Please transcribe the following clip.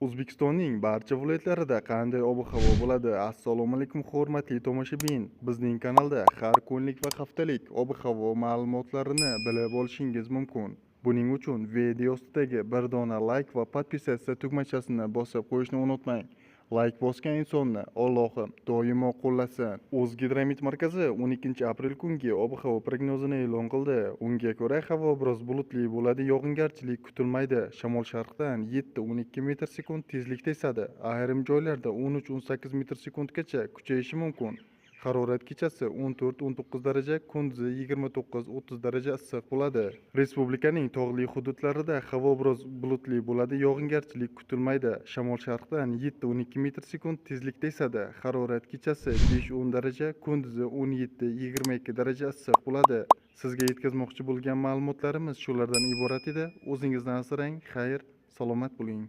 O'zbekistonning barcha viloyatlarida qanday ob-havo bo'ladi? Assalomu alaykum, hurmatli tomoshabin. Bizning kanalda har kunlik va haftalik ob-havo ma'lumotlarini bilib olishingiz mumkin. Buning uchun video ostidagi bir dona like va podpisatsiya tugmachasini bosib qo'yishni unutmang. Like bosgan insonni Allohim doimo qo'llasin. O'zgidromet markazi 12-aprel kungi ob-havo prognozini e'lon qildi. Unga ko'ra, havo biroz bulutli bo'ladi, yog'ingarchilik kutilmaydi. Shamol sharqdan 7-12 metr sekund tezlikda esadi. Ayrim joylarda 13-18 metr sekundgacha kuchayishi mumkin. Harorat kechasi 14-19 daraja, kunduzi 29-30 daraja issiq bo'ladi. Respublikaning tog'li hududlarida havo biroz bulutli bo'ladi, yog'ingarchilik kutilmaydi. Shamol sharqdan 7-12 metr sekund tezlikda esadi. Harorat kechasi 5-10 daraja, kunduzi 17-22 daraja issiq bo'ladi. Sizga yetkazmoqchi bo'lgan ma'lumotlarimiz shulardan iborat edi. O'zingizni asrang, xayr, salomat bo'ling.